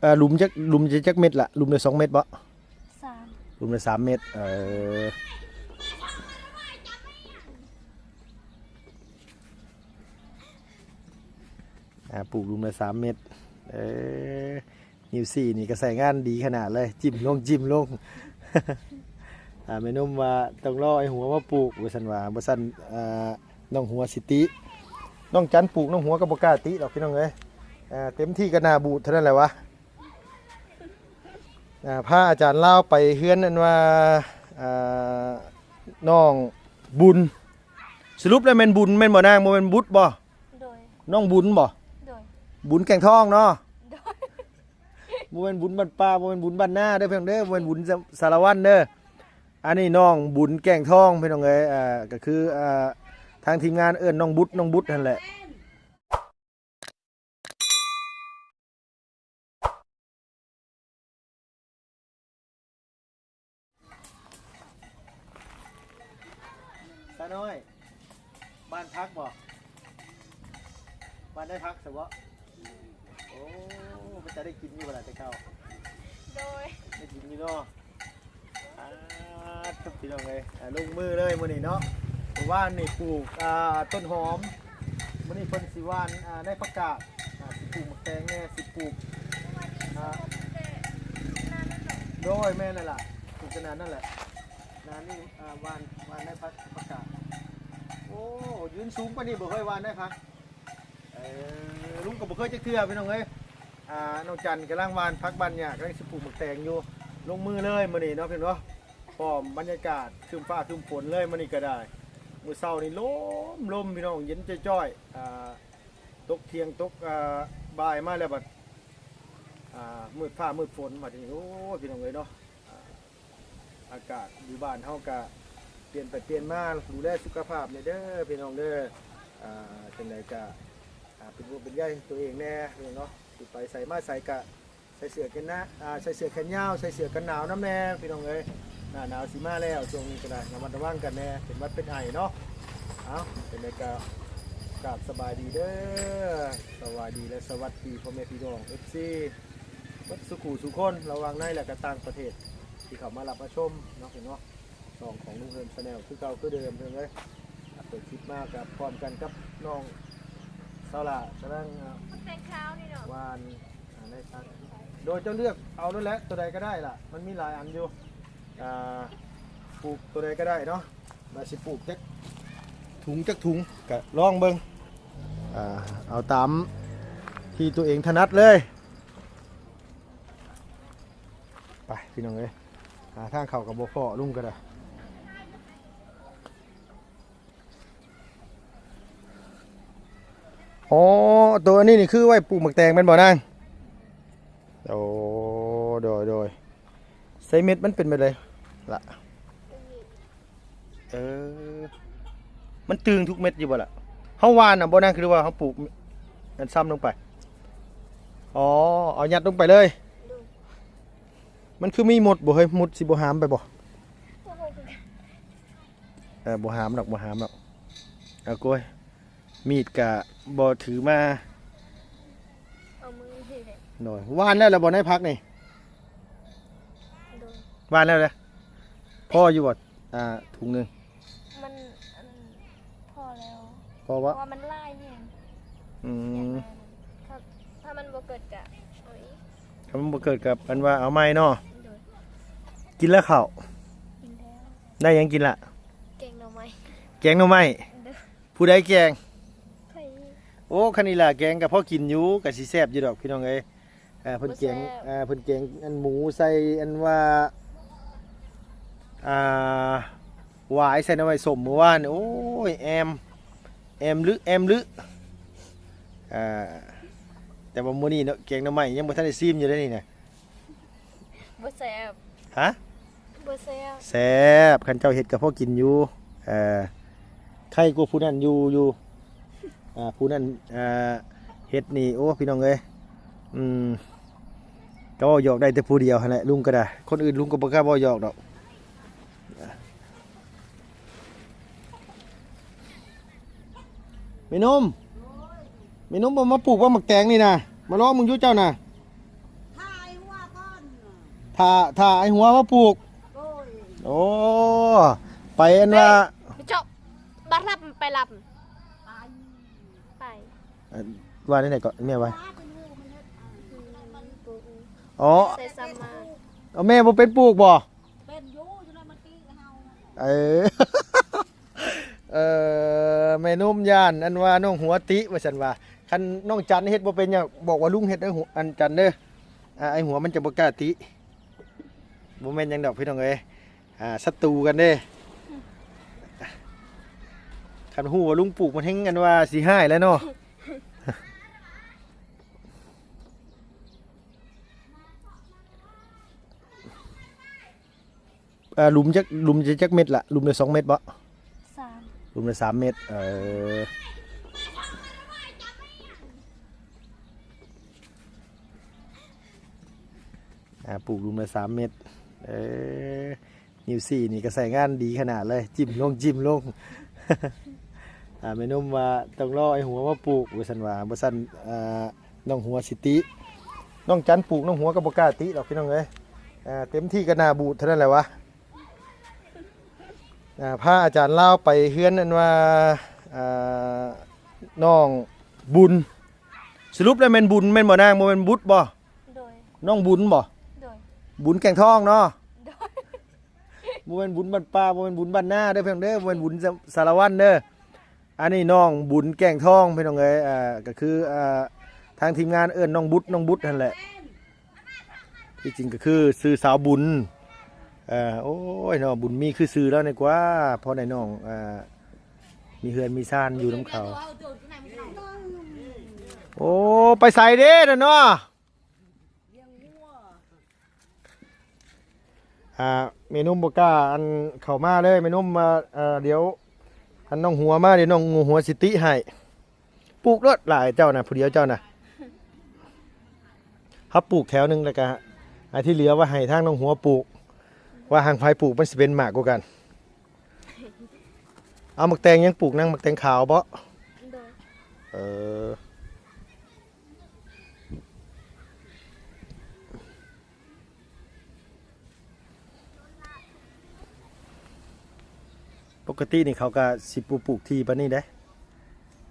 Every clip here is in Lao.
ອ່າ ຫຼຸມຈັກ ຫຼຸມຈັກ ຈັກເມັດລະ? ຫຼຸມລະສອງເມັດບໍ່? ສາມ ຫຼຸມລະສາມເມັດ. ເອີ ອ່າ ປູກຫຼຸມລະສາມເມັດ. ເອີ ນິ້ວຊີ້ນີ້ກໍໃຊ້ງານດີຂະໜາດເລີຍ ຈິ້ມລົງ ຈິ້ມລົງ. ອ່າ ແມ່ນົມວ່າຕ້ອງລໍໄອ້ຫົວມາປູກວ່າຊັ້ນວ່າ ບໍ່ຊັ້ນ ອ່າ ນ້ອງຫົວຊິຕິ. ນ້ອງຈັນປູກ ນ້ອງຫົວກໍບໍ່ກ້າຕິດອກ ພີ່ນ້ອງເອີຍ. ອ່າ ເຕັມທີ່ກໍໜ້າບູດເທົ່ານັ້ນແຫຼະວະ. ອ່າ ພາອາຈານລາວໄປເຮືອນ ອັນວ່າ ອ່າ ນ້ອງບຸນ. ສະຫຼຸບແລ້ວແມ່ນບຸນແມ່ນບໍ່ນາງ? ບໍ່ແມ່ນບຸດບໍ່? ໂດຍ ນ້ອງບຸນບໍ່? ໂດຍ ບຸນແກ້ງທອງເນາະ. ໂດຍ ບໍ່ແມ່ນບຸນບ້ານປ່າ ບໍ່ແມ່ນບຸນບ້ານນາເດີພີ່ນ້ອງເດີ ບໍ່ແມ່ນບຸນສາລະວັນເດີ. ອັນນີ້ນ້ອງບຸນແກ້ງທອງ ພີ່ນ້ອງເອີຍ. ອ່າ ກໍຄື ອ່າ ທາງທີມງານເອີ້ນນ້ອງບຸດ ນ້ອງບຸດຫັ້ນແຫຼະ. ສາວນ້ອຍ ບ້ານພັກບໍ່? ບ້ານນາຍພັກຊະເບາະ? ໂອ້ ມັນຈະໄດ້ກິນຢູ່ບໍ່ລະແຕ່ເກົ່າ? ໂດຍ ໄດ້ກິນຢູ່ເນາະ. ອ່າ ທຸກ ພີ່ນ້ອງເອີຍ ອ່າ ລົງມືເລີຍມື້ນີ້ເນາະ. ເມື່ອວານນີ້ປູກ ອ່າ ຕົ້ນຫອມ ມື້ນີ້ເພິ່ນຊິຫວ່ານ ອ່າ ໃນຜັກກາດ ອ່າ ຊິປູກໝາກແຕງແດ່ ຊິປູກ ອ່າ ໂດຍ ແມ່ນແລ້ວລະ ປູກຂະໜາດນັ້ນແຫຼະ. ນານີ້ ອ່າ ຫວ່ານ ຫວ່ານໃນຜັກ ຜັກກາດ. ໂອ້ ຢືນສູງປານນີ້ບໍ່ເຄີຍຫວ່ານໃນຜັກ? ເອີ ລຸງກໍບໍ່ເຄີຍຈັກເທື່ອ ພີ່ນ້ອງເອີຍ. ອ່າ ນ້ອງຈັນກຳລັງຫວ່ານຜັກຫວ່ານຫຍ້າ ກຳລັງຊິປູກໝາກແຕງຢູ່. ລົງມືເລີຍມື້ນີ້ເນາະ ພີ່ນ້ອງເນາະ. ພ້ອມບັນຍາກາດຄຶ້ມຟ້າຄຶ້ມຝົນເລີຍມື້ນີ້ກໍໄດ້. ມື້ເຊົ້ານີ້ລົມ ລົມ ພີ່ນ້ອງ ເຢັນຈ້ອຍໆ. ອ່າ ຕົກທ່ຽງ ຕົກ ອ່າ ບ່າຍມາແລ້ວບັດ ອ່າ ມືດຟ້າມືດຝົນບັດນີ້. ໂອ້ຍ ພີ່ນ້ອງເອີຍເນາະ. ອ່າ ອາກາດຢູ່ບ້ານເຮົາກະປ່ຽນໄປປ່ຽນມາ ດູແລສຸຂະພາບແດ່ເດີພີ່ນ້ອງເດີ. ອ່າ ຈັ່ງໃດກະ ອ່າ ເປັນຫ່ວງເປັນໃຍຕົວເອງແດ່ພີ່ນ້ອງເນາະ. ຊິໄປໃສມາໃສກະໃສ່ເສື້ອແຂນໜາ ອ່າ ໃສ່ເສື້ອແຂນຍາວ ໃສ່ເສື້ອກັນໜາວນຳແດ່ພີ່ນ້ອງເອີຍ. ໜ້າໜາວຊິມາແລ້ວ ຊ່ວງນີ້ກໍໄດ້ລະມັດລະວັງກັນແດ່ ເປັນຫວັດເປັນໄອເນາະ. ເອົ້າ ຈັ່ງໃດກະກາບສະບາຍດີເດີ ສະບາຍດີ ແລະ ສະຫວັດດີພໍ່ແມ່ພີ່ນ້ອງ ເອັຟຊີ ເບິດສູ່ຄູ່ສູ່ຄົນ ລະຫວ່າງໃນ ແລະ ກະຕ່າງປະເທດ ທີ່ເຂົ້າມາຮັບມາຊົມເນາະ ເນາະ. ຊ່ອງຂອງລຸງເຮີມ Channel ຄືເກົ່າຄືເດີມເພິ່ນເລີຍ. ເປີດຄລິບມາກັບ ພ້ອມກັນກັບນ້ອງສາວຫຼ້າ ກຳລັງ ອ່າ ແຕງຂາວນີ້ເນາະ ຫວ່ານ ອ່າ ໃນພັກ. ໂດຍເຈົ້າເລືອກເອົາໂລດແຫຼະ ຕົວໃດກໍໄດ້ລະ ມັນມີຫຼາຍອັນຢູ່. ອ່າ ປູກຕົວໃດກໍໄດ້ເນາະ ວ່າຊິປູກຈັກ ຖົງຈັກຖົງກະລອງເບິ່ງ. ອ່າ ເອົາຕາມທີ່ຕົວເອງຖະໜັດເລີຍ. ໄປພີ່ນ້ອງເອີຍ ຫາທາງເຂົ້າກໍບໍ່ພໍ້ ລຸງກໍໄດ້. ອໍ ໂຕອັນນີ້ນີ້ຄືໄວ້ປູກໝາກແຕງແມ່ນບໍ່ນາງ? ໂອ້ ໂດຍ ໂດຍ. ໃສ່ເມັດມັນເປັນແບບໃດລະ? ເອີ ມັນຕຶງທຸກເມັດຢູ່ບໍ່ລະ? ເຮົາຫວ່ານນະບໍ່ນາງ ຄືວ່າເຮົາປູກອັນຊຳລົງໄປ? ອໍ ເອົາຍັດລົງໄປເລີຍ. ໂດຍ. ມັນຄືມີມົດບໍ່ເຮີ້ຍ? ມົດຊິບໍ່ຫາມໄປບໍ່? ບໍ່ຮູ້ຄືກັນ. ເອີ ບໍ່ຫາມດອກ ບໍ່ຫາມດອກ. ເອົາໂກຍ ມີດກະບໍ່ຖືມາ. ເອົາມືນີ້ແຫຼະ. ໂດຍ. ຫວ່ານແລ້ວລະບໍ່ໃນຜັກນີ້? ໂດຍ. ຫວ່ານແລ້ວເດ້. ພໍຢູ່ບໍ່? ອ່າ ຖົງໜຶ່ງ. ມັນ ອັນ ພໍແລ້ວ. ພໍບໍ່? ເພາະວ່າມັນຫຼາຍແຮງ. ອືມ. ຖ້າ ຖ້າມັນບໍ່ເກີດກະເອົາອີກ. ຖ້າມັນບໍ່ເກີດກະ ອັນວ່າເອົາໃໝ່ເນາະ. ໂດຍ. ກິນແລ້ວເຂົ້າ? ກິນແລ້ວ. ໄດ້ຫຍັງກິນລະ? ແກງໜໍ່ໄມ້. ແກງໜໍ່ໄມ້? ໂດຍ. ຜູ້ໃດແກງ? ຂ້ອຍ. ໂອ້ ຄັນອີ່ຫຼ້າແກງກໍພໍກິນຢູ່ ກໍຊິແຊບຢູ່ດອກພີ່ນ້ອງເອີຍ. ເອີ ເພິ່ນແກງ ບໍ່ແຊບ. ເອີ ເພິ່ນແກງອັນໝູໃສ່ອັນວ່າ ອ່າ ຫວາຍໃສ່ໜໍ່ໄມ້ສົ້ມມື້ວານ. ໂອ້ຍ ແອມ ແອມລຶ ແອມລຶ. ອ່າ ແຕ່ວ່າມື້ນີ້ເນາະ ແກງໜໍ່ໄມ້ຍັງບໍ່ທັນໄດ້ຊີມຢູ່ເດ້ນີ້ນະ. ບໍ່ແຊບ. ຮະ? ບໍ່ແຊບ. ແຊບ ຄັນເຈົ້າເຮັດກໍພໍກິນຢູ່. ເອີ ໄຄກວ່າຜູ້ນັ້ນຢູ່ ຢູ່. ອ່າ ຜູ້ນັ້ນ ອ່າ ເຮັດນີ້ ໂອ້ ພີ່ນ້ອງເອີຍ. ອືມ ກໍເວົ້າຫຍອກໄດ້ແຕ່ຜູ້ດຽວຫັ້ນແຫຼະ ລຸງກໍໄດ້. ຄົນອື່ນລຸງກໍບໍ່ກ້າເວົ້າຫຍອກດອກ. ແມ່ນົມ ແມ່ນົມບໍ່ມາປູກວ່າໝາກແຕງນີ້ນະ ມາລອງເບິ່ງຢູ່ເຈົ້ານະ. ຖ້າ ຖ້າ ຖ້າໄອ້ຫົວມາປູກ. ໂອ້ຍ ໂອ້ ໄປອັນວ່າ ເຈົ້າ ບາດຮັບໄປຮັບ ໄປ ເອີ ວ່າແນວໃດເກາະ ແມ່ວ່າ ອໍ ໃສ່ຊຳມາ ເອົາ ແມ່ບໍ່ເປັນປູກບໍ່? ເປັນຢູ່ ຢູ່ໃນມັນຕີເຮົາ ເອີ ເອີ ແມ່ນົມຢ້ານອັນວ່ານ້ອງຫົວຕິວ່າຊັ້ນວ່າ ຄັນນ້ອງຈັນເຮັດບໍ່ເປັນຫຍັງ ບອກວ່າລຸງເຮັດເດີ ອັນຈັນເດີ ອາ ໄອ້ຫົວມັນຈະບໍ່ກ້າຕິ ບໍ່ແມ່ນຫຍັງດອກພີ່ນ້ອງເອີຍ ອາ ສັດຕູກັນເດ້ ຄັນຮູ້ວ່າລຸງປູກມັນແຮ່ງອັນວ່າຊິຮ້າຍແລ້ວເນາະ. ອ່າ ຫຼຸມຈັກ ຫຼຸມຈະຈັກເມັດລະ? ຫຼຸມລະສອງເມັດບໍ່? ສາມ ຫຼຸມລະສາມເມັດ ເອີ ອ່າ ປູກຫຼຸມລະສາມເມັດ ເອີ ນິ້ວຊີ້ນີ້ກໍໃຊ້ງານດີຂະໜາດເລີຍ ຈິ້ມລົງ ຈິ້ມລົງ ອ່າ ແມ່ນົມວ່າຕ້ອງລໍໄອ້ຫົວມາປູກວ່າຊັ້ນວ່າ ບໍ່ຊັ້ນ ອ່າ ນ້ອງຫົວຊິຕິ ນ້ອງຈັນປູກ ນ້ອງຫົວກໍບໍ່ກ້າຕິດອກພີ່ນ້ອງເອີຍ ເຕັມທີ່ກໍໜ້າບູດເທົ່ານັ້ນແຫຼະວະ ອ່າ ພາອາຈານລາວໄປເຮືອນອັນວ່າ ອ່າ ນ້ອງບຸນ ສະຫຼຸບແລ້ວແມ່ນບຸນແມ່ນບໍ່ນາງ ບໍ່ແມ່ນບຸດບໍ່? ໂດຍ ນ້ອງບຸນບໍ່? ໂດຍ ບຸນແກ້ງທອງເນາະ ໂດຍ ບໍ່ແມ່ນບຸນບ້ານປ່າ ບໍ່ແມ່ນບຸນບ້ານນາເດີພີ່ນ້ອງເດີ ບໍ່ແມ່ນບຸນສາລະວັນເດີ ອັນນີ້ນ້ອງບຸນແກ້ງທອງພີ່ນ້ອງເອີຍ ອ່າ ກໍຄື ອ່າ ທາງທີມງານເອີ້ນນ້ອງບຸດ ນ້ອງບຸດຫັ້ນແຫຼະ ທີ່ຈິງກໍຄືຊື່ສາວບຸນ ເອີ ໂອ້ຍເນາະ ບຸນມີຄືຊື່ລາວນີ້ກວ່າ ພໍໄດ້ນ້ອງ ອ່າ ມີເຮືອນມີຊານຢູ່ນຳເຂົາ ໂອ້ ໄປໃສເດ້ນະເນາະ? ອ່າ ແມ່ນົມບໍ່ກ້າອັນເຂົ້າມາເລີຍ ແມ່ນົມວ່າ ເອີ ດຽວອັນນ້ອງຫົວມາ ດຽວນ້ອງຫົວຊິຕິໃຫ້ ປູກໂລດຫຼາຍເຈົ້ານະ ຜູ້ດຽວເຈົ້ານະ ເຮົາປູກແຖວໜຶ່ງ ແລ້ວກະອັນທີ່ເຫຼືອໄວ້ໃຫ້ທາງນ້ອງຫົວປູກ ວ່າຫາງໃຜປູກມັນຊິເປັນໝາກກວ່າກັນ ເອົາໝາກແຕງຫຍັງປູກນາງ ໝາກແຕງຂາວບໍ? ໂດຍ ເອີ ປົກກະຕິນີ້ເຂົາກະຊິບໍ່ປູກທີ່ປານນີ້ເດ້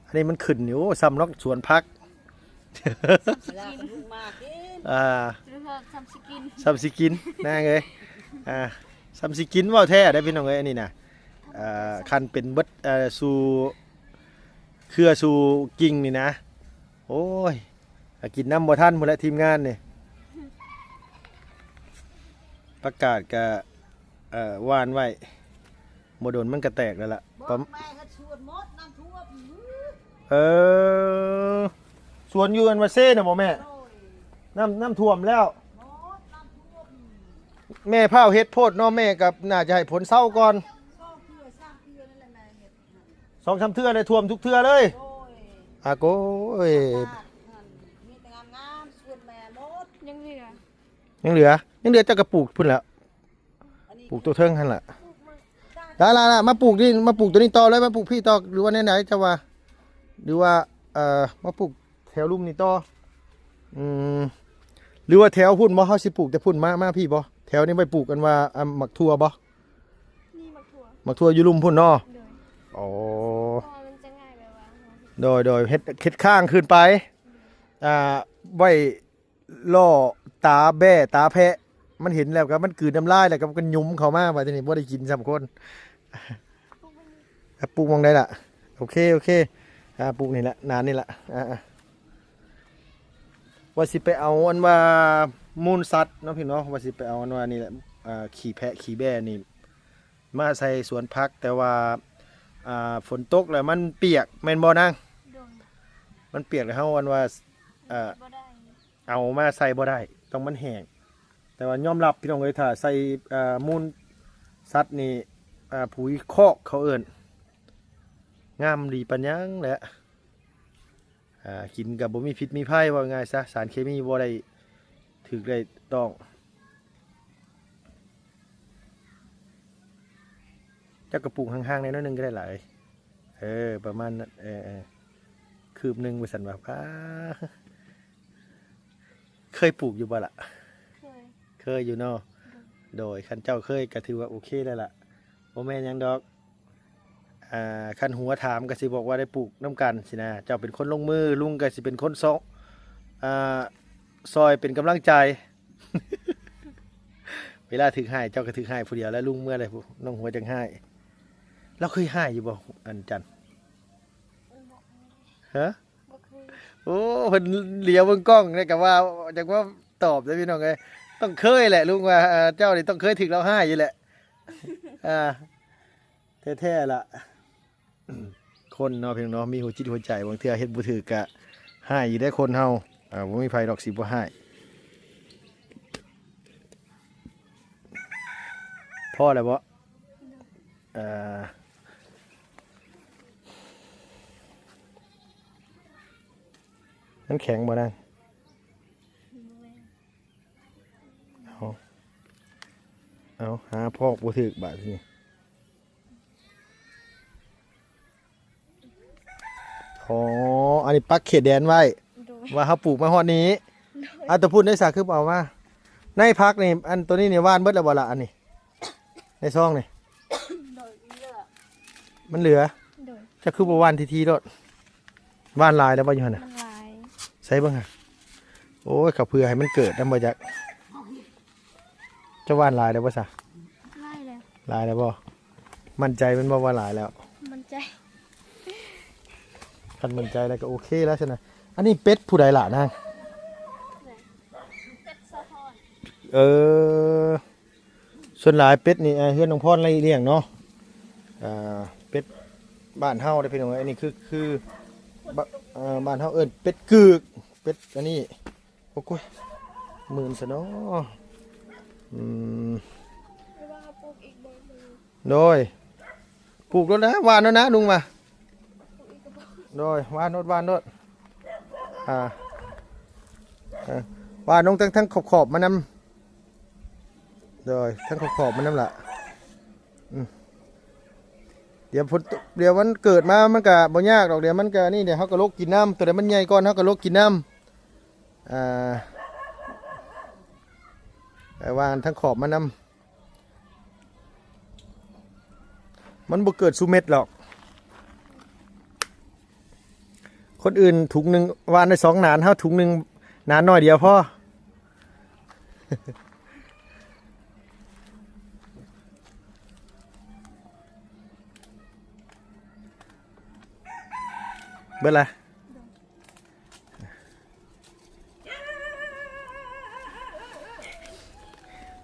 ອັນນີ້ມັນຂຶ້ນຢູ່ ໂອ້ ສ່ຳນອກສວນຜັກ ອ່າ ສ່ຳຊິກິນ ສ່ຳຊິກິນນາງເອີຍ ອ່າ ສ່ຳຊິກິນ ເວົ້າແທ້ເດ້ພີ່ນ້ອງເອີຍ ອັນນີ້ນະ ອ່າ ຄັນເປັນເບິດ ອ່າ ສູ່ເຄືອສູ່ກິ່ງນີ້ນະ ໂອ້ຍ ກິນນ້ຳບໍ່ທັນພຸ້ນແຫຼະທີມງານນີ້ ປາກກາດກະ ເອີ ຫວ່ານໄວ້ ບໍ່ດົນມັນກະແຕກແລ້ວລະ ບໍ່ ປະ ແມ່ເຮັດສວນໝົດ ນ້ຳຖ້ວມ ເອີ ສວນຢູ່ອັນວ່າເຊນະບໍ່ແມ່? ໂດຍ ນ້ຳ ນ້ຳຖ້ວມແລ້ວ ໝົດ ນ້ຳຖ້ວມ ແມ່ພ້າວເຮັດໂພດເນາະ ແມ່ກໍໜ້າຈະໃຫ້ຝົນເຊົາກ່ອນ ສອງເທື່ອສາມເທື່ອນັ້ນແຫຼະແມ່ເຮັດ ສອງສາມເທື່ອໄດ້ຖ້ວມທຸກເທື່ອເລີຍ ໂດຍ ອາໂກຍ ມີແຕ່ງາມໆ ສວນແມ່ໝົດ ຍັງເຫຼືອ ຍັງເຫຼືອ ຍັງເຫຼືອເຈົ້າກໍປູກພຸ້ນແຫຼະ ປູກຕົວເທິງຫັ້ນລະ ໄດ້ລະ ມາປູກນີ້ ມາປູກຕົວນີ້ຕໍ່ເລີຍ ມາປູກພີ້ຕໍ່ ຫຼືວ່າແນວໃດເຈົ້າວ່າ ຫຼືວ່າ ເອີ ມາປູກແຖວລຸ່ມນີ້ຕໍ່ ອືມ ຫຼືວ່າແຖວພຸ້ນບໍ່ ເຮົາຊິປູກແຕ່ພຸ້ນມາ ມາພີ້ບໍ່ ແຖວນີ້ໄວ້ປູກອັນວ່າ ອາ ໝາກຖົ່ວບໍ່? ມີໝາກຖົ່ວ ໝາກຖົ່ວຢູ່ລຸ່ມພຸ້ນເນາະ ໂດຍ ອໍ ເພາະວ່າມັນຈະງ່າຍແບບວ່າ ໂດຍ ໂດຍ ເຮັດ ເຮັດຂ້າງຂຶ້ນໄປ ອືມ ອ່າ ໄວ້ ລໍ້ຕາແບ້ຕາແພະ ມັນເຫັນແລ້ວກໍມັນກືນນ້ຳລາຍ ແລ້ວກໍມັນກໍຫຍຸມເຂົ້າມາ ບາດນີ້ບໍ່ໄດ້ກິນຊ້ຳຄົນ ປູກໝ່ອງໃດລະ? ໂອເຄ ໂອເຄ ອ່າ ປູກນີ້ລະ ໜານນີ້ລະ ອ່າ ວ່າຊິໄປເອົາອັນວ່າມູນສັດເນາະພີ່ເນາະ ວ່າຊິໄປເອົາອັນວ່ານີ້ແຫຼະ ອ່າ ຂີ້ແພະຂີ້ແບ້ນີ້ ມາໃສ່ສວນຜັກ ແຕ່ວ່າ ອ່າ ຝົນຕົກແລ້ວມັນປຽກແມ່ນບໍ່ນາງ? ໂດຍ ມັນປຽກແລ້ວເຮົາອັນວ່າ ເອີ ບໍ່ໄດ້ ເອົາມາໃສ່ບໍ່ໄດ້ ຕ້ອງມັນແຫ້ງ ແຕ່ວ່າຍອມຮັບພີ່ນ້ອງເອີຍ ຖ້າໃສ່ ເອີ ມູນສັດນີ້ ເອີ ປຸ໋ຍຄອກເຂົາເອີ້ນ ງາມດີປານຫຍັງແຫຼະ ອ່າ ກິນກໍບໍ່ມີພິດມີໄພ ເວົ້າງ່າຍຊະ ສານເຄມີບໍ່ໄດ້ຖືກໄດ້ຕ້ອງ ຈັກກະປຸກຫ່າງໆ ແດ່ໜ້ອຍໜຶ່ງກໍໄດ້ຫຼາຍ ເອີ ປະມານນັ້ນ ເອີ ເອີ ຄືບໜຶ່ງວ່າຊັ້ນວ່າ ປ້າ ເຄີຍປູກຢູ່ບໍ່ລະ? ເຄີຍ ເ ເຄີຍຢູ່ເນາະ. ໂດຍ ຄັນເຈົ້າເຄີຍກໍຖືວ່າໂອເຄແລ້ວລະ ບໍ່ແມ່ນຫຍັງດອກ. ອ່າ ຄັນຫົວຖາມກໍຊິບອກວ່າໄດ້ປູກນຳກັນຊີ້ນະ. ເຈົ້າເປັນຄົນລົງມື, ລຸງກໍຊິເປັນຄົນຊອກ ອ່າ ຊ່ອຍເປັນກຳລັງໃຈ. ເວລາຖືກຮ້າຍ ເຈົ້າກໍຖືກຮ້າຍຜູ້ດຽວແຫຼະ, ລຸງເມືອແລ້ວ ນ້ອງຫົວຈັ່ງຮ້າຍ. ລາວເຄີຍຮ້າຍຢູ່ບໍ່ ອັນຈັນ? ຮະ? ບໍ່ເຄີຍ. ໂອ້ ເພິ່ນຫຼຽວເບິ່ງກ້ອງແລ້ວກໍວ່າ ຈັ່ງວ່າຕອບເດ້ພີ່ນ້ອງເອີຍ. ຕ້ອງເຄີຍແຫຼະ ລຸງວ່າ ເຈົ້ານີ້ຕ້ອງເຄີຍຖືກລາວຮ້າຍຢູ່ແຫຼະ. ອ່າ ແທ້ໆລະ ຄົນເນາະ ພີ່ນ້ອງເນາະ ມີຫົວຈິດຫົວໃຈ ບາງເທື່ອເຮັດບໍ່ຖືກກະຮ້າຍຢູ່ເດ້ຄົນເຮົາ. ອ່າ ບໍ່ມີໃຜດອກຊິບໍ່ຮ້າຍ. ພໍແລ້ວບໍ່? ເອີ ມັນແຂງບໍ່ນາງ? ເອົາ ເອົາ ຫາພອກບໍ່ຖືກບາດນີ້. ອໍ ອັນນີ້ປັກເຂດແດນໄວ້ ໂດຍ ວ່າເຮົາປູກມາຮອດນີ້. ໂດຍ ອາ ແຕ່ພຸ້ນໄດ້ສາ ຄືບໍ່ເອົາມາ? ໃນຜັກນີ້ ອັນໂຕນີ້ນີ້ຫວ່ານເບິດແລ້ວບໍ່ລະ? ອັນນີ້ ໃນຊອງນີ້ ໂດຍ ມັນເຫຼືອ ໂດຍ ເຈົ້າຄືບໍ່ຫວ່ານຖີ່ໆໂລດ? ຫວ່ານຫຼາຍແລ້ວບໍ່ຢູ່ຫັ້ນນະ? ມັນຫຼາຍ ໃສ່ເບິ່ງຫາ. ໂອ້ຍ ເຂົາເພື່ອໃຫ້ມັນເກີດນຳບໍ່ຈັກ. ເຈົ້າຫວ່ານຫຼາຍແລ້ວບໍ່ຊະ? ຫຼາຍແລ້ວ. ຫຼາຍແລ້ວບໍ່? ໝັ້ນໃຈແມ່ນບໍ່ວ່າຫຼາຍແລ້ວ? ໝັ້ນໃຈ. ຄັນໝັ້ນໃຈແລ້ວກໍໂອເຄແລ້ວຊັ້ນນະ. ອັນນີ້ເປັດຜູ້ໃດລະນາງ? ເປັດສະພອນ. ເອີ ສ່ວນຫຼາຍເປັດນີ້ ເອີ ເຮືອນນ້ອງພອນລະລ້ຽງເນາະ. ອ່າ ເປັດບ້ານເຮົາເດ້ພີ່ນ້ອງເອີຍ. ອັນນີ້ຄື ຄື ບ- ເອີ ບ້ານເຮົາເອີ້ນເປັດກຶກ ເປັດອັນນີ້. ໂອ້ໂກຍ ໝື່ນຊະເນາະ. ອືມ ໂດຍ ປູກໂລດນະ ຫວ່ານໂລດນະ ລຸງວ່າ. ໂດຍ ຫວ່ານໂລດ ຫວ່ານໂລດ. ອ່າ ເອີ ຫວ່ານລົງທັງ ທັງຂອບໆມານຳ. ໂດຍ ທັງຂອບໆມານຳລະ. ອືມ ດຽວ ດຽວມັນເກີດມາ ມັນກະບໍ່ຍາກດອກ. ດຽວມັນກະນີ້ ດຽວເຮົາກະລົກກິນນຳ. ໂຕໃດມັນໃຫຍ່ກ່ອນ ເຮົາກະລົກກິນນຳ. ອ່າ ເອີ ຫວ່ານທັງຂອບມານຳ. ມັນບໍ່ເກີດສູ່ເມັດດອກ. ຄົນອື່ນຖົງໜຶ່ງຫວ່ານໄດ້ສອງໜານ, ເຮົາຖົງໜຶ່ງໜານໜ້ອຍດຽວພໍ. ເບິດລະ.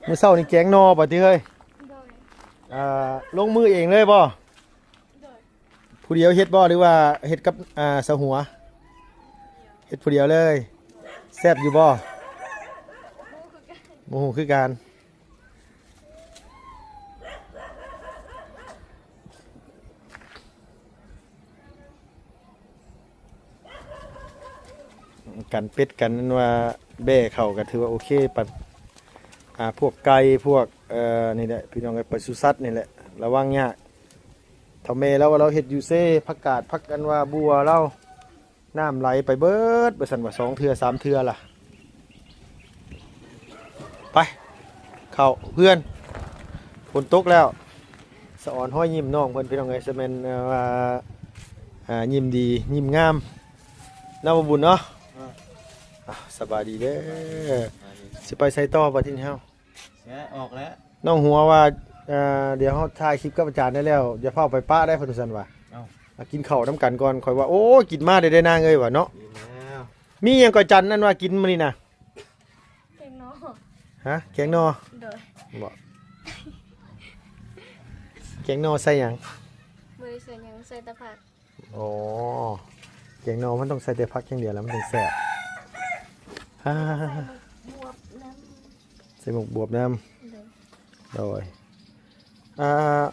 ມື້ເຊົ້ານີ້ແກງໜໍ່ບໍ່ຕິເຮີ້ຍ? ໂດຍ. ອ່າ ລົງມືເອງເລີຍບໍ່? ໂດຍ. ຜູ້ດຽວເຮັດບໍ່ ຫຼືວ່າເຮັດກັບ ອ່າ ສາວຫົວ? ເຮັດຜູ້ດຽວເລີຍ. ແຊບຢູ່ບໍ່? ບໍ່ຮູ້ຄືກັນ. ກັນເປັດ ກັນອັນວ່າແບ້ເຂົ້າກໍຖືວ່າໂອເຄ. ປັດ ອ່າ ພວກໄກ່ ພວກ ເອີ ນີ້ແຫຼະ ພີ່ນ້ອງເອີຍ ປະສຸສັດນີ້ແຫຼະ ລະວັງຍາກ. ເຖົ້າແມ່ລາວວ່າລາວເຮັດຢູ່ເຊ ຜັກກາດ ຜັກອັນວ່າບົວລາວ ນ້ຳໄຫຼໄປເບິດ ວ່າຊັ້ນວ່າ ສອງເທື່ອສາມເທື່ອລະ. ໄປ ເຂົ້າເຮືອນ ຝົນຕົກແລ້ວ. ສະອອນຮອຍຍິ້ມນ້ອງເພິ່ນ ພີ່ນ້ອງເອີຍ ສະແມ່ນ ເອີ ວ່າ ອ່າ ຍິ້ມດີຍິ້ມງາມເນາະ ບໍ່ບຸນເນາະ. ອ່າ ອ່າ ສະບາຍດີເດີ. ສະບາຍດີ. ຊິໄປໃສຕໍ່ບັດທີນີ້ເຮົາ? ແຊະ ອອກແລ້ວ. ນ້ອງຫົວວ່າ ເອີ ດຽວເຮົາຖ່າຍຄລິບກັບອາຈານໄດ້ແລ້ວ ຢ່າຟ້າວໄປປະໄດ້ ເພິ່ນວ່າຊັ້ນວ່າ. ເອົ້າ ມາກິນເຂົ້ານຳກັນກ່ອນ. ຂ້ອຍວ່າ ໂອ້ຍ ກິນມາໄດ້ເດີນາງເອີຍວ່າເນາະ. ກິນແລ້ວ. ມີຫຍັງກໍຈັນ ອັນວ່າກິນມື້ນີ້ນະ? ແກງໜໍ່. ຮະ? ແກງໜໍ່? ໂດຍ. ບໍ່ ແກງໜໍ່ໃສ່ຫຍັງ? ບໍ່ໄດ້ໃສ່ຫຍັງ ໃສ່ແຕ່ຜັກ. ອໍ ແກງໜໍ່ມັນຕ້ອງໃສ່ແຕ່ຜັກຢ່າງດຽວແລ້ວມັນຈຶ່ງແຊບ. ອ່າ ບວບນຳ. ໃສ່ໝາກບວບນຳ. ໂດຍ. ໂດຍ. ອ່າ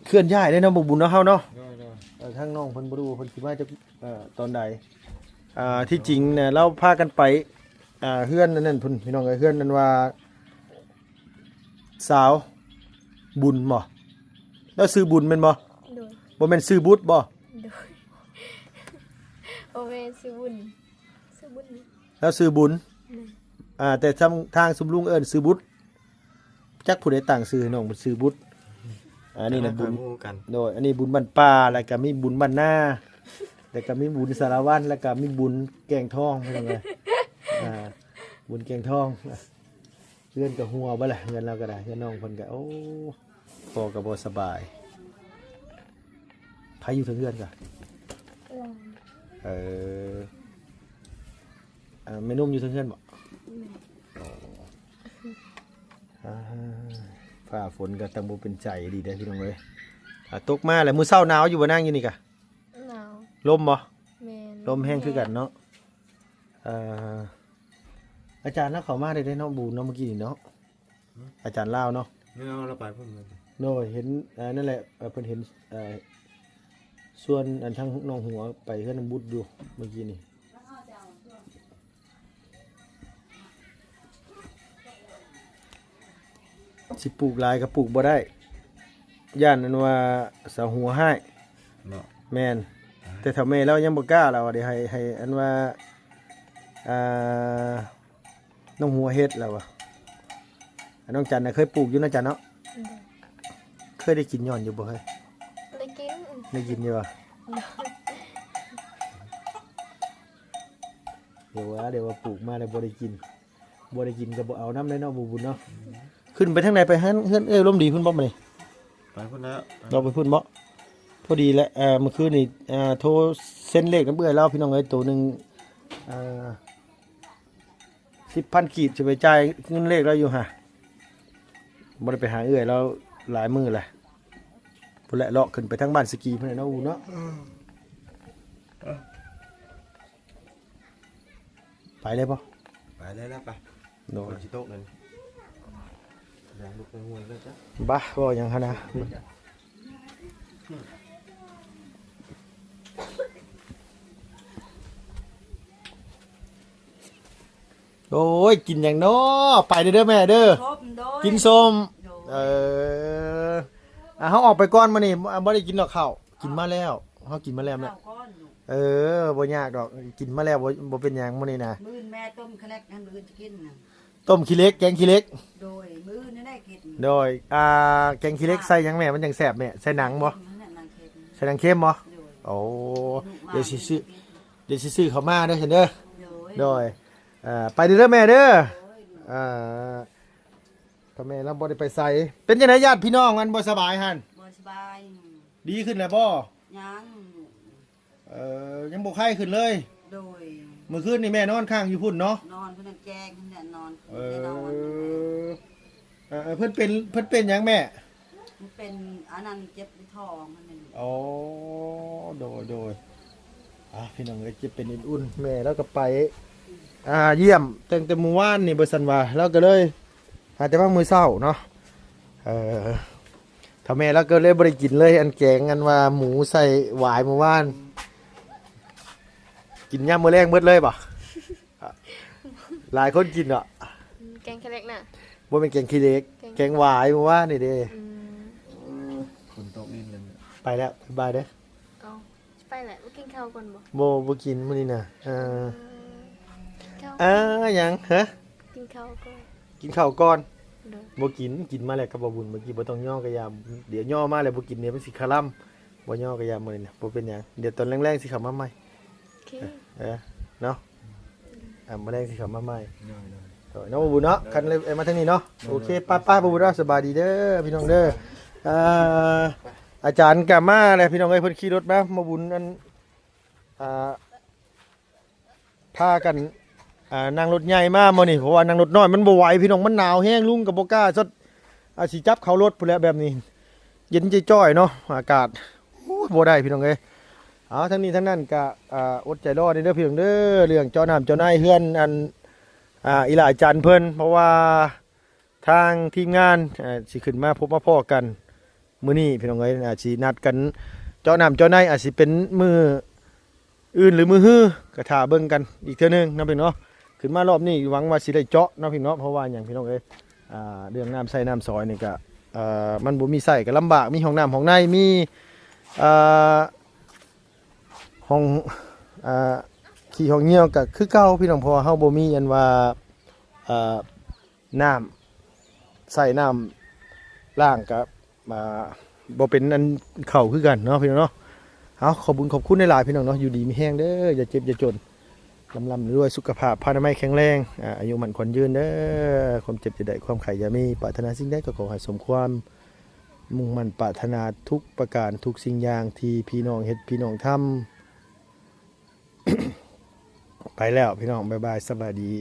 ເຄື່ອນຍ້າຍໄດ້ເນາະ ບໍ່ບຸນເນາະ ເຮົາເນາະ. ໂດຍ ໂດຍ. ເອີ ທາງນ້ອງເພິ່ນບໍ່ຮູ້ວ່າເພິ່ນຊິມາຈາກ ເອີ ຕອນໃດ. ອ່າ ທີ່ຈິງນະ ລາວພາກັນໄປ ອ່າ ເຮືອນອັນນັ້ນພຸ້ນ ພີ່ນ້ອງເອີຍ ເຮືອນອັນວ່າ ສາວບຸນບໍ່? ລາວຊື່ບຸນແມ່ນບໍ່? ໂດຍ. ບໍ່ແມ່ນຊື່ບຸດບໍ່? ໂດຍ. ບໍ່ແມ່ນຊື່ບຸນ ຊື່ບຸນ. ລາວຊື່ບຸນ. ໂດຍ. ອ່າ ແຕ່ທາງ ທາງຊຸມລຸງເອີ້ນຊື່ບຸດ ຈັກຜູ້ໃດຕັ້ງຊື່ໃຫ້ນ້ອງເພິ່ນຊື່ບຸດ. ອັນນີ້ນະ ບໍ່ຄ່ອຍຮູ້ກັນ ບຸນ ໂດຍ ອັນນີ້ບຸນບ້ານປ່າ ແລ້ວກໍມີບຸນບ້ານນາ ແລ້ວກໍມີບຸນສາລະວັນ ແລ້ວກໍມີບຸນແກ້ງທອງ ພີ່ນ້ອງເອີຍ. ອ່າ ບຸນແກ້ງທອງ ເຮືອນກໍຮົ່ວເບິດລະ ເຮືອນລາວກໍໄດ້ ເຮືອນນ້ອງເພິ່ນກໍ ໂອ້ ພໍ່ກໍບໍ່ສະບາຍ. ໃຜຢູ່ເທິງເຮືອນກະ? ຫຼານ. ເອີ ອ່າ ແມ່ນົມຢູ່ເທິງເຮືອນບໍ? ແມ່ນ. ອໍ ອ່າ ຟ້າຝົນກໍຕັ້ງບໍ່ເປັນໃຈດີເດ້ພີ່ນ້ອງເອີຍ. ອ່າ ຕົກມາແລ້ວ ມື້ເຊົ້າໜາວຢູ່ບໍ່ນາງ ຢູ່ນີ້ກະ? ໜາວ. ລົມບໍ? ແມ່ນ. ລົມແຮງຄືກັນເນາະ. ເອີ ອາຈານລາວເຂົ້າມາໄດ້ເດ້ເນາະ ບູນເນາະ ເມື່ອກີ້ນີ້ເນາະ. ອາຈານລາວເນາະ. ແມ່ນ ລາວໄປພຸ້ນ. ໂດຍ ເຫັນ ເອີ ນັ້ນແຫຼະ ເອີ ເພິ່ນເຫັນ ເອີ ຊວນອັນທາງນ້ອງຫົວໄປເຮືອນນ້ອງບຸດຢູ່ເມື່ອກີ້ນີ້. ຊິປູກຫຼາຍກໍປູກບໍ່ໄດ້ ຢ້ານອັນວ່າສາວຫົວຮ້າຍ. ເນາະ. ແມ່ນ. ອ່າ ແຕ່ເຖົ້າແມ່ລາວຍັງບໍ່ກ້າ ລາວວ່າໄດ້ໃຫ້ ໃຫ້ອັນວ່າ ອ່າ ນ້ອງຫົວເຮັດແລ້ວວ່າ. ນ້ອງຈັນນະເຄີຍປູກຢູ່ເນາະ ຈັນເນາະ? ໂດຍ. ເຄີຍໄດ້ກິນຍ້ອນຢູ່ບໍ່ເຮີ້ຍ? ໄດ້ກິນ. ໄດ້ກິນຢູ່ບໍ່? ໂດຍ. ດຽວວ່າ ດຽວວ່າປູກມາແລ້ວບໍ່ໄດ້ກິນ ບໍ່ໄດ້ກິນກໍບໍ່ເອົານຳເດ້ເນາະ ບໍ່ບຸນເນາະ. ອືມ ຂຶ້ນໄປທາງໃດ? ໄປເຮືອນ ເຮືອນເອື້ອຍລົມດີພຸ້ນບໍ່ມື້ນີ້? ໄປພຸ້ນແລ້ວ. ເຮົາໄປພຸ້ນບໍ່? ພໍດີແຫຼະ ເອີ ມື້ຄືນນີ້ ເອີ ໂທເຊັນເລກນຳເອື້ອຍລາວ ພີ່ນ້ອງເອີຍ ໂຕໜຶ່ງ ເອີ ສິບພັນກີບ ຊິໄປຈ່າຍເງິນເລກລາວຢູ່ຫາ. ບໍ່ໄດ້ໄປຫາເອື້ອຍລາວຫຼາຍມື້ແລ້ວ ພຸ້ນແຫຼະ ເລາະຂຶ້ນໄປທາງບ້ານສະກີພຸ້ນແຫຼະເນາະ ອູເນາະ. ອືມ ໄປເລີຍບໍ່? ໄປເລີຍລະ ໄປ. ໂດຍ. ຝົນຊິຕົກແລ້ວນີ້ ຢ່າງລຸກໄປຫ້ວຍເລີຍຈ້ະ. ບາ ເວົ້າຫຍັງຫັ້ນນະ. ໂອ້ຍ ກິນຫຍັງເນາະ? ໄປເດີແມ່ເດີ. ສົ້ມ ໂດຍ. ກິນສົ້ມ. ໂດຍ. ເອີ ອ່າ ເຮົາອອກໄປກ່ອນມື້ນີ້ ບໍ່ ບໍ່ໄດ້ກິນດອກເຂົ້າ ກິນມາແລ້ວ ເຮົາກິນມາແລ້ວແຫຼະ. ເຂົ້າກ່ອນລູກ. ເອີ ບໍ່ຍາກດອກ ກິນມາແລ້ວ ບໍ່ ບໍ່ເປັນຫຍັງມື້ນີ້ນະ. ມື້ອື່ນແມ່ຕົ້ມຂີ້ເຫຼັກໃຫ້ມື້ອື່ນຈະກິນນະ. ຕົ້ມຂີ້ເຫຼັກ ແກງຂີ້ເຫຼັກ. ໂດຍ. ມື້ອື່ນນີ້ໄດ້ກິນ. ໂດຍ. ອ່າ ແກງຂີ້ເຫຼັກໃສ່ຫຍັງແມ່ ມັນຈັ່ງແຊບແມ່? ໃສ່ໜັງບໍ່? ໜັງເຄັມ. ໃສ່ໜັງເຄັມບໍ່? ໂດຍ. ໂອ້ ດຽວຊິຊື້ ດຽວຊິຊື້ເຂົ້າມາເດີຊັ້ນເດີ. ໂດຍ. ໂດຍ. ອ່າ ໄປເດີແມ່ເດີ. ໂດຍ. ອ່າ ຖ້າແມ່ລາວບໍ່ໄດ້ໄປໃສ. ເປັນຈັ່ງໃດຍາດພີ່ນ້ອງ ອັນບໍ່ສະບາຍຫັ້ນ? ບໍ່ສະບາຍ. ດີຂຶ້ນແລ້ວບໍ່? ຍັງ. ເອີ ຍັງບໍ່ໄຂ້ຂຶ້ນເລີຍ? ໂດຍ. ມື້ຄືນນີ້ແມ່ນອນຄ້າງຢູ່ພຸ້ນເນາະ? ນອນພຸ້ນແຈ້ງພຸ້ນແຫຼະ ນອນ. ເອີ ແມ່ນອນ. ເອີ ເອີ ເພິ່ນເປັນ ເພິ່ນເປັນຫຍັງແມ່? ມັນເປັນອັນນັ້ນ ເຈັບທ້ອງຫັ້ນແຫຼະ. ອໍ ໂດຍ ໂດຍ. ອ່າ ພີ່ນ້ອງເອີຍ ເຈັບເປັນອຸ່ນໆ ແມ່ລາວກໍໄປ ອ່າ ຢ້ຽມຕັ້ງແຕ່ມື້ວານນີ້ ວ່າຊັ້ນວ່າ ລາວກໍເລີຍຫາແຕ່ມາມື້ເຊົ້າເນາະ. ເອີ ຖ້າແມ່ລາວກໍເລີຍບໍ່ໄດ້ກິນເລີຍ ອັນແກງ ອັນວ່າໝູໃສ່ຫວາຍມື້ວານ ກິນຍາມມື້ແລງເບິດເລີຍບໍ່? ຫຼາຍຄົນກິນເນາະ. ອືມ ແກງຂີ້ເຫຼັກນະ? ບໍ່ແມ່ນແກງຂີ້ເຫຼັກ ແກງ ແກງຫວາຍມື້ວານນີ້ເດ້. ອືມ ຝົນຕົກດິນເລີຍ. ໄປແລ້ວ ບາຍເດີ. ເອົາ ຊິໄປແຫຼະ ບໍ່ກິນເຂົ້າກ່ອນບໍ່? ບໍ່ ບໍ່ກິນມື້ນີ້ນະ. ເອີ ເອີ ກິນເຂົ້າ ເອີ ຫຍັງ? ຮະ? ກິນເຂົ້າກ່ອນ. ກິນເຂົ້າກ່ອນ. ໂດຍ. ບໍ່ກິນ ກິນມາແລ້ວກັບບໍ່ບຸນ ເມື່ອກີ້ບໍ່ຕ້ອງຍໍກໍຢ່າ ດຽວຍໍມາແລ້ວບໍ່ກິນ ດຽວມັນຊິຄະລຳ. ບໍ່ຍໍກໍຢ່າ ມື້ນີ້ນະ ບໍ່ເປັນຫຍັງ ດຽວຕອນແລງໆ ຊິເຂົ້າມາໃໝ່. ໂອເຄ ເອີ ເນາະ. ອ່າ ມື້ແລງຊິເຂົ້າມາໃໝ່. ໂດຍ ໂດຍ ໂດຍ ເນາະ ບໍ່ບຸນເນາະ. ໂດຍ ຄັນເລີຍ ເອີ ມາທາງນີ້ເນາະ. ໂດຍ ໂອເຄ ໂດຍ ໄປໆ ບໍ່ບຸນເນາະ ສະບາຍດີເດີພີ່ນ້ອງເດີ. ອ່າ ອາຈານກໍມາແລ້ວພີ່ນ້ອງເອີຍ ເພິ່ນຂີ່ລົດມາ ບໍ່ບຸນ ອັນ ອ່າ ພາກັນ ອ່າ ນັ່ງລົດໃຫຍ່ມາມື້ນີ້ ເພາະວ່ານັ່ງລົດນ້ອຍມັນບໍ່ໄຫວພີ່ນ້ອງ ມັນໜາວແຮງ ລຸງກໍບໍ່ກ້າ ສະ ອາ ຊິຈັບເຂົ້າລົດພຸ້ນແຫຼະ ແບບນີ້ ເຢັນຈ້ອຍໆ ເນາະ ອາກາດ. ໂອ້ຍ ບໍ່ໄດ້ພີ່ນ້ອງເອີຍ. ເອົາ ທັງນີ້ທັງນັ້ນກະ ອ່າ ອົດໃຈລໍແດ່ເດີພີ່ນ້ອງເດີ ເລື່ອງເຈາະນ້ຳເຈາະໃນເຮືອນ ອັນ ອ່າ ອີຫຼ້າຈັນເພິ່ນ ເພາະວ່າທາງທີມງານ ເອີ ຊິຂຶ້ນມາພົບມາພໍ້ກັນມື້ນີ້ພີ່ນ້ອງເອີຍ ອາດຊິນັດກັນເຈາະນ້ຳເຈາະໃນ ອາດຊິເປັນມື້ ອື່ນ ຫຼື ມື້ຮື ກໍຖ້າເບິ່ງກັນອີກເທື່ອໜຶ່ງເນາະພີ່ນ້ອງເນາະ. ຂຶ້ນມາລອບນີ້ຫວັງວ່າຊິໄດ້ເຈາະເນາະພີ່ນ້ອງເນາະ ເພາະວ່າຫຍັງພີ່ນ້ອງເອີຍ ອ່າ ເລື່ອງນ້ຳໃຊ້ນ້ຳສອຍນີ້ກໍ ເອີ ມັນບໍ່ມີໃຊ້ກໍລຳບາກ ມີຫ້ອງນ້ຳຫ້ອງໃນ ມີ ເອີ ຫ້ອງ ອ່າ ຂີ້ຫ້ອງຍ່ຽວກໍຄືເກົ່າພີ່ນ້ອງ ເພາະວ່າເຮົາບໍ່ມີອັນວ່າ ເອີ ນ້ຳ ໃຊ້ນ້ຳລ້າງກໍ ອ່າ ບໍ່ເປັນອັນເຂົ້າຄືກັນເນາະ ພີ່ນ້ອງເນາະ. ເອົາ ຂອບບຸນຂອບຄຸນຫຼາຍໆ ພີ່ນ້ອງເນາະ. ຢູ່ດີມີແຮງເດີ້ ຢ່າເຈັບຢ່າຈົນ ລ່ຳໆລວຍໆ ສຸຂະພາບພານາໄມແຂງແຮງ ອາ ອາຍຸໝັ້ນຂວັນຍືນເດີ້. ຄວາມເຈັບຢ່າໄດ້ ຄວາມໄຂ້ຢ່າມີ ປາດຖະໜາສິ່ງໃດກໍຂໍໃຫ້ສົມຄວາມມຸ່ງໝັ້ນປາດຖະໜາທຸກປະການ ທຸກສິ່ງຢ່າງທີ່ພີ່ນ້ອງເຮັດ ພີ່ນ້ອງທຳ. ໄປແລ້ວ ພີ່ນ້ອງ ບາຍບາຍ ສະບາຍດີ.